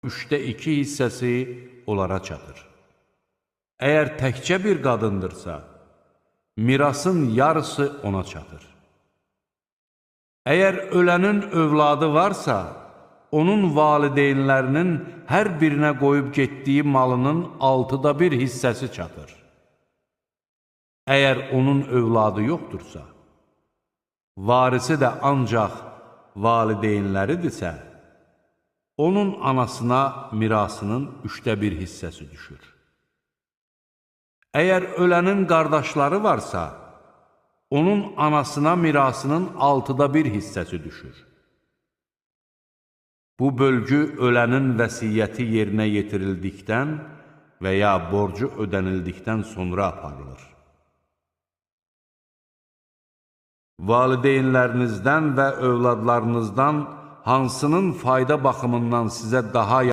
2/3 hissəsi onlara çatır. Əgər təkcə bir qadındırsa, mirasın yarısı ona çatır. Əgər ölənin övladı varsa, onun valideynlərinin hər birinə qoyub getdiyi malının 1/6 hissəsi çatır. Əgər onun övladı yoxdursa, varisi də ancaq valideynləridirsə, onun anasına mirasının 1/3 hissəsi düşür. Əgər ölənin qardaşları varsa, onun anasına mirasının 1/6 hissəsi düşür. Bu bölgü ölənin vəsiyyəti yerinə yetirildikdən və ya borcu ödənildikdən sonra aparılır. Valideynlərinizdən və övladlarınızdan hansının fayda baxımından sizə daha